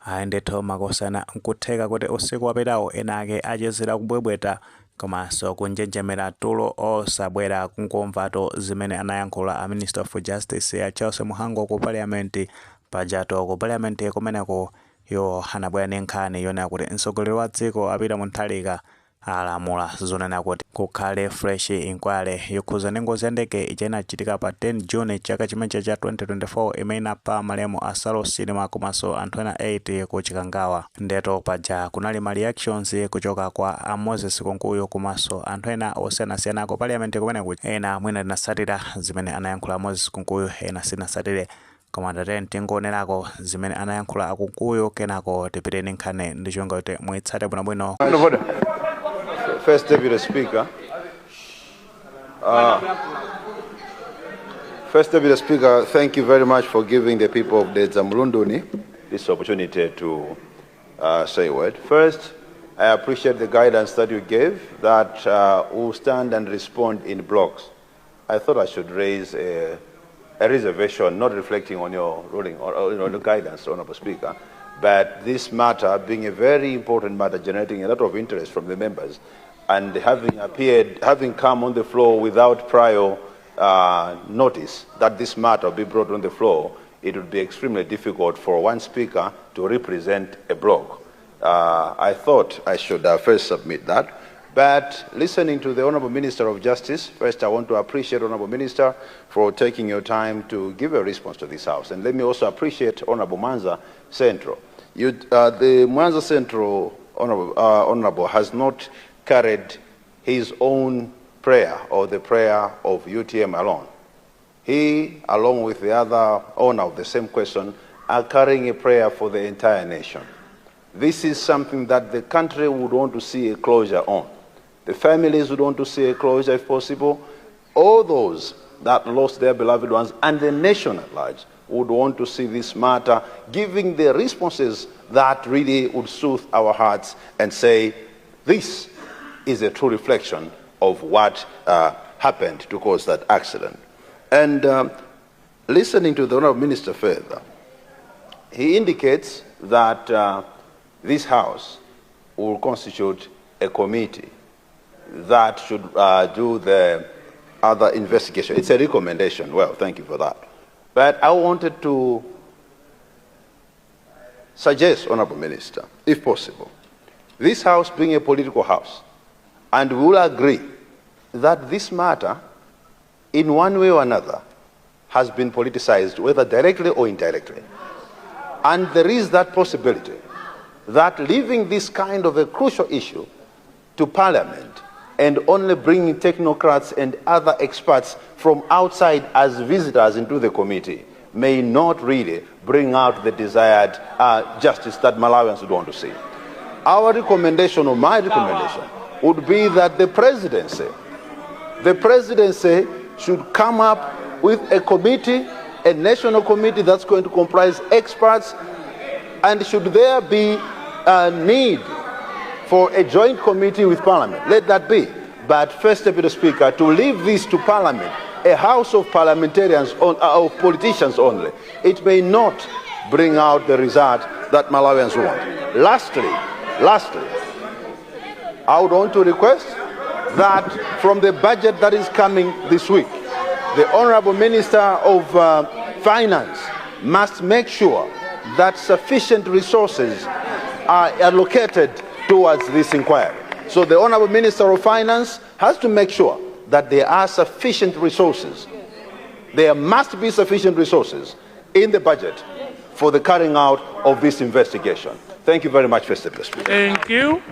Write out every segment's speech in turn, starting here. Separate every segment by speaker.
Speaker 1: Ayi ndithu makosana, nkutheka kuti usiku wapitawo ena ake achezera kubwebweta komanso kunjenjemera, tulo osabwera, kungomvato zimene anayankhula a Minister of Justice ya Charles Mhango ku Parliament. Pajato ku Parliament kumeneko yo anabwera ndi nkhani yonena kuti mtsogoleri wa dziko a Peter Mutharika alamula zonena kuti kukhale fresh inquiry yokhuza ndi ngozi ya ndege ija inachitika pa 10 June chaka chimenechi cha 2024, imene inapha malemu a Saulos Chilima komanso anthu ena 8 ku Chikangawa. Ndeto paja kunali ma reactions kuchoka kwa a Moses Kunkuyu komanso anthu ena osiyanasiyana ku Parliament kumeneku. Ena mwina tinasatira zimene anayankhula Moses Kunkuyu, ena sitinasatire, koma tate tingonerako zimene anayankhula akunkuyu, kenako tipite ndi nkhani ndi chonga kuti muitsate bwinobwino.
Speaker 2: Point of order. First Deputy Speaker. First Deputy Speaker, thank you very much for giving the people of Dedza Mulunduni this opportunity to say a word. First, I appreciate the guidance that you gave that we'll stand and respond in blocks. I thought I should raise a reservation, not reflecting on your ruling or the guidance, Honorable Speaker, but this matter being a very important matter, generating a lot of interest from the members, and having come on the floor without prior notice that this matter be brought on the floor, it would be extremely difficult for one speaker to represent a block. I thought I should first submit that. But listening to the Honorable Minister of Justice, first I want to appreciate Honorable Minister for taking your time to give a response to this House. And let me also appreciate Honorable Mwanza Central. The Mwanza Central Honorable has not carried his own prayer or the prayer of UTM alone. He, along with the other owner of the same question, are carrying a prayer for the entire nation. This is something that the country would want to see a closure on. The families would want to see a closure if possible. All those that lost their beloved ones and the nation at large would want to see this matter giving the responses that really would soothe our hearts and say, this is a true reflection of what happened to cause that accident. And listening to the Honorable Minister further, he indicates that this House will constitute a committee that should do the other investigation. It's a recommendation. Well, thank you for that. But I wanted to suggest, Honorable Minister, if possible, this House being a political house, and we will agree that this matter, in one way or another, has been politicized, whether directly or indirectly. And there is that possibility that leaving this kind of a crucial issue to Parliament and only bringing technocrats and other experts from outside as visitors into the committee may not really bring out the desired justice that Malawians would want to see. Our recommendation, or my recommendation, would be that the presidency should come up with a committee, a national committee that's going to comprise experts, and should there be a need for a joint committee with Parliament, let that be. But First Deputy Speaker, to leave this to Parliament, a house of parliamentarians, of politicians only, it may not bring out the result that Malawians want. Lastly, I would want to request that from the budget that is coming this week, the Honorable Minister of Finance must make sure that sufficient resources are allocated towards this inquiry. So the Honorable Minister of Finance has to make sure that there are sufficient resources. There must be sufficient resources in the budget for the carrying out of this investigation. Thank you very much, Mr. Speaker.
Speaker 3: Thank you.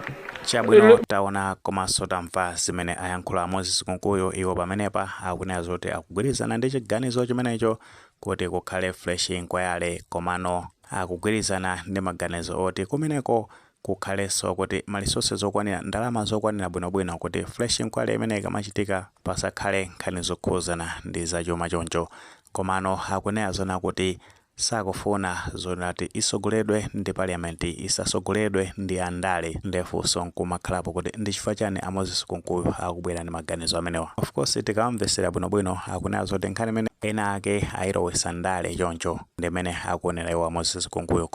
Speaker 1: Chabwino, taona komanso tamva zimene ayankhula Moses Kunkuyu. Iwo pamenepa akunena zoti akugwirizana ndi chiganizo chimenecho kuti kukhale fresh inquiry, komano akugwirizana ndi maganizo oti kumeneko kukhalenso kuti ma resources okwanira, ndalama zokwanira bwinobwino, kuti fresh inquiry imene ikamachitika pasakhale nkhani zokhuzana ndi zachuma choncho. Komano akunena zona kuti Sakufuna zonati isogoledwe ndi parliament, isasogoledwe ndi andale. Ndefunso nkumakhalapo kuti ndi chifukwa chani a Moses Kunkuyu akubwera ndi maganizo amenewa? Of course, tikamvesera bwinobwino, akunena zoti nkhani imene ena ake ayilowesa ndale, choncho ndimene akuonera iwo a Moses Kunkuyu.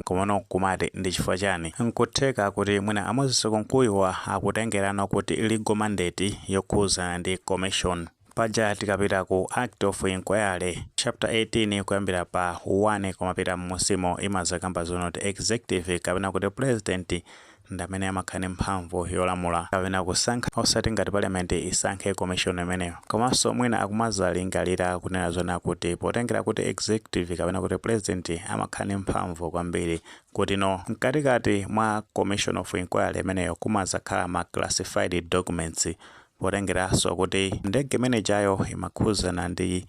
Speaker 1: Komano kumati ndi chifukwa chani? Nkutheka kuti mwina a Moses Kunkuyuwa akutengerano kuti legal mandate yokhuzana ndi commission. Paja tikapita ku Act of Inquiry, chapter 18, kuyambira pa 1 kumapita mmusimo, imazakamba zonoti executive kapena kuti president ndamene amakhala ndi mphamvu yolamula kapena kusankha, osati ngati parliament isankhe commission imeneyo. Komanso mwina akumazalingalira kunena zona kuti potengera kuti executive kapena kuti president amakhala ndi mphamvu kwambiri, kuti no mkatikati mwa commission of inquiry imeneyo kumazakhala ma classified documents, potengeranso kuti ndege imenejayo imakhuzana ndi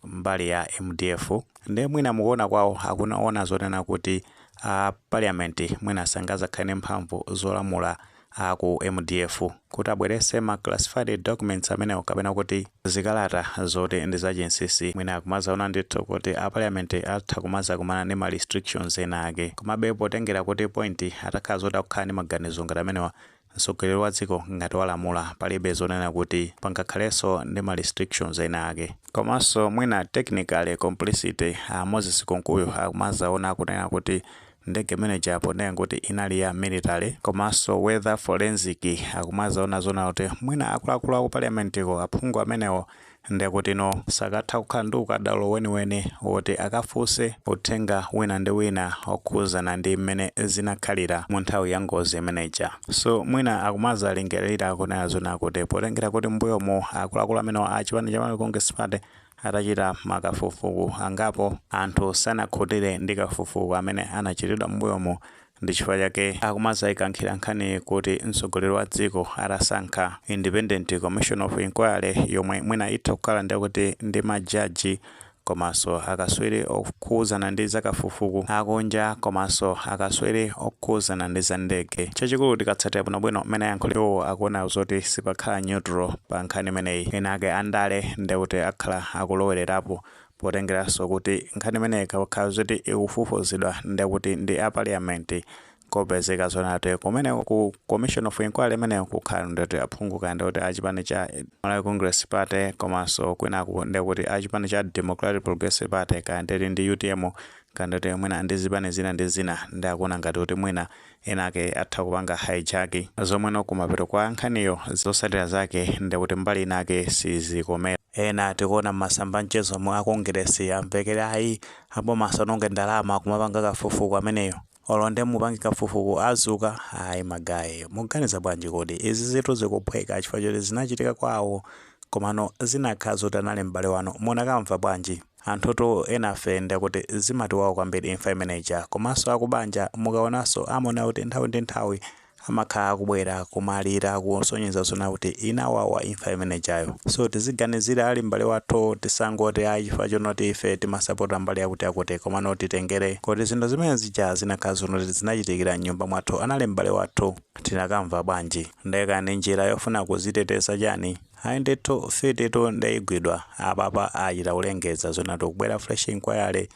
Speaker 1: mbali ya MDF. Ndiye mwina mukuona kwawo akunaona zonena kuti a parliament mwina sangazakhale ndi mphamvu zolamula aku MDF kuti abwerese ma classified documents amenewo kapena kuti zikalata zoti ndi zachinsinsi. Mwina akumazaona ndithu kuti a parliament atha kumazakumana ndi ma restrictions ena ake. Komabe potengera kuti point atakhala zoti akukhala ndi maganizo ngati amenewa, mtsogoleri wa dziko ngati walamula, palibe zonena kuti pangakhalenso ndi ma restrictions ena ake. Komanso mwina technically complicity, a Moses Kunkuyu akumazaona kunena kuti ndege imeneja ponena kuti inali ya military komanso weather forensic, akumazaona zona kuti mwina akuluakulu aku parliamentiko, aphungu amenewo, ndekuti no sakatha kukhala ndi ukadaulo weniweni woti akafunse uthenga wina ndi wina okhuzana ndi mmene zinakhalira mu nthawi ya ngozi imeneja. So mwina akumazalingalira kunena zona kuti potengera kuti mbuyomu akuluakulu amenewo a chipani cha Malawi Congress Party atachita makafukufuku angapo, anthu sanakhutire ndi kafukufuku amene anachitidwa mbuyomu, ndi chifukwa chake akumazayikankhira nkhani kuti mtsogoleri wa dziko atasankha independent commission of inquiry, yomwe mwina itha kukhala ndikuti ndi majaji komanso akaswiri okhuzana ndi zakafukufuku akunja komanso akaswiri okhuzana ndi za ndege. Chachikulu, tikatsatira bwinobwino mmene ayankhuliro, akuona zoti sipakhala neutral pa nkhani imeneyi. Ena ake andale ndekuti akhala akulowererapo, potengeranso kuti nkhani imeneyi ikakhala zoti ikufufuzidwa ndekuti ndi a parliament, kopezeka zonati kumene ku commission of inquiry imeneyo kukhala ndekuti aphungu kaya ndekuti achipani cha Malawi Congress Party, komanso kwinaku ndekuti achipani cha Democratic Progressive Party, kaya ndeti ndi UTM, kaya ndeti mwina ndi zipani zina ndi zina. Ndi akuona ngati kuti mwina ena ake atha kupanga hijack, zomweno kumapeto kwa nkhaniyo zotsatira zake ndekuti mbali inake sizikomera. Ena tikuona mmasamba mchezo mu akongeresi amvekere, "Ayi, aboma asanonge ndalama kumapanga kafukufuku ameneyo, olo ndi mupange kafukufuku azuka." Ayi, ma guys, muganiza bwanji? Kodi izi zitu zikuphweka chifukwa choti zinachitika kwawo, komano zinakhala zoti anali m'bale wanu, munakamva bwanji? Anthutu enafe ndekuti zimatiwawa kwambiri imfa imeneja, komanso akubanja mukaonanso amaona kuti nthawi ndi nthawi amakhala akubwera kumalira, kusonyeza zona kuti inawawa imfa imenejayo. So tiziganizira ali m'bale wathu, tisangoti ayi, chifukwa chonoti ife timasapota mbali yakuti yakuti, komano titengere kuti zinthu zimene zija zinakhala zonoti zinachitikira m'nyumba mwathu, anali m'bale wathu, tinakamva bwanji? Ndekani njira yofuna kuziteteza chani? Ayi ndithu, mfititu ndeyigwidwa. Apapa achita kulengeza zonati kubwera fresh inquiry,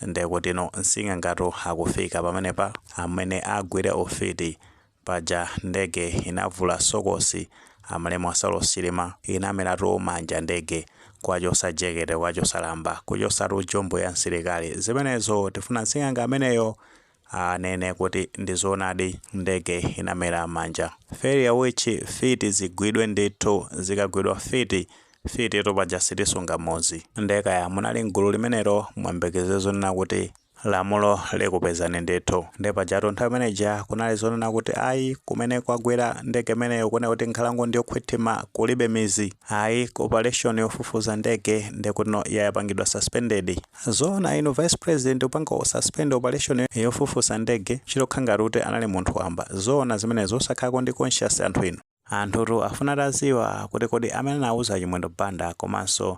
Speaker 1: ndekuti no msing'angatu akufika pamenepa amene agwire ufiti. Paja ndege inavula sokosi amalemu a Saulos Chilima, inameratu manja ndege, kwachosa jekete, kwachosa lamba, kuchosatu jombo ya msilikali. Zimenezo tifuna msing'anga ameneyo anene kuti ndizoonadi, ndege inamera manja. Failure which mfiti zigwidwe ndithu. Zikagwidwa mfiti, mfiti paja sitisunga mmodzi. Ndekaya munali mgulu limenelo, mwembekeze zonena kuti lamulo likupezani ndithu. Ndi pajatu nthawi imeneja kunali zonena kuti ayi, kumene kwagwera ndege imeneyo kuone kuti nkhalango ndiyokhwithima, kulibe mizi. Ayi, operation yofufuza ndege ndekuti yapangidwa suspended. Zoona inu, vice president upanga suspend operation yofufuza ndege, chitokha ngati kuti anali munthu wamba? Zoona zimenezo? Osakhalako ndi conscious anthu inu. Anthutu afuna taziwa kuti kodi amene anauza Chimwendo Banda komanso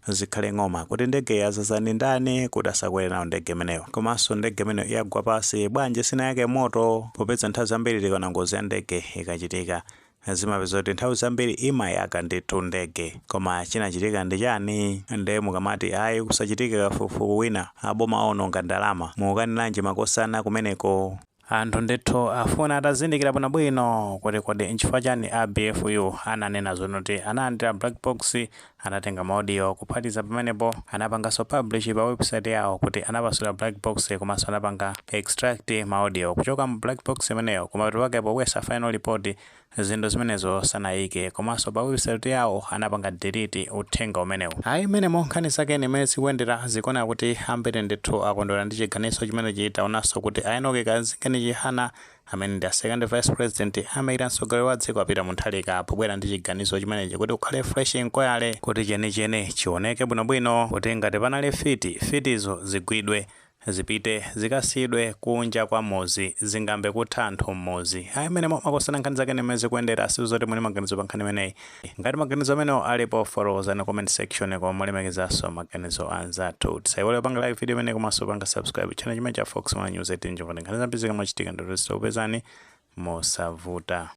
Speaker 1: Zikhale Ng'oma kuti ndege yazazani ndani kuti asakwere nawo ndege imeneyo? Komanso ndege imeneyo yagwa pasi bwanji, sinayake moto? Popeza nthawi zambiri tikaona ngozi ya ndege ikachitika, Zimapeza kuti nthawi zambiri imayaka ndithu ndege. Koma chinachitika ndi chani? Nde mukamati ayi, kusachitika kafukufuku wina, aboma aononga ndalama, mukanilanji makosana kumeneko? Anthu ndithu afuna atazindikira bwinobwino kuti kodi nchifukwa chani a BFU ananena zonoti analandira black box, anatenga ma audio, kuphatiza pamenepo anapanganso publish pa website yawo kuti anapasula black box komanso anapanga extract ma audio kuchoka mu black box imeneyo. Kumapeto pake pobwesa final report zinthu zimenezo sanayike, komanso pa website yawo anapanga delete uthenga umenewo. Ayi, menemo nkhani zake imene zikuyendera, zikuoneka kuti ambiri ndithu akondwera ndi chiganizo chimenechi. Taonanso kuti a Enoch Kamzingeni Chihana, amene ndi a second vice president amayira mtsogoleri wa dziko a Peter Mutharika, pobwera ndi chiganizo chimenechi kuti kukhale fresh inquiry, kuti chenicheni chioneke bwinobwino, kuti ngati panali mfiti, mfitizo zigwidwe, zipite zikasiyidwe kunja kwa muzi, zingambe kutha anthu mmuzi. Ayi, menemo makosana nkhani zake nimene zikuyendera. Sizoti muli maganizo pa nkhani imeneyi? Ngati maganizo amenewo alipo, fotokozani comment section, koma mulemekezanso maganizo anzathu. Tisayiwale kupanga like video imene komanso panga subscribe channel chimene cha Fox One News 18 chomwe nkhani zambiri zikamachitika ndithu zikupezani mosavuta.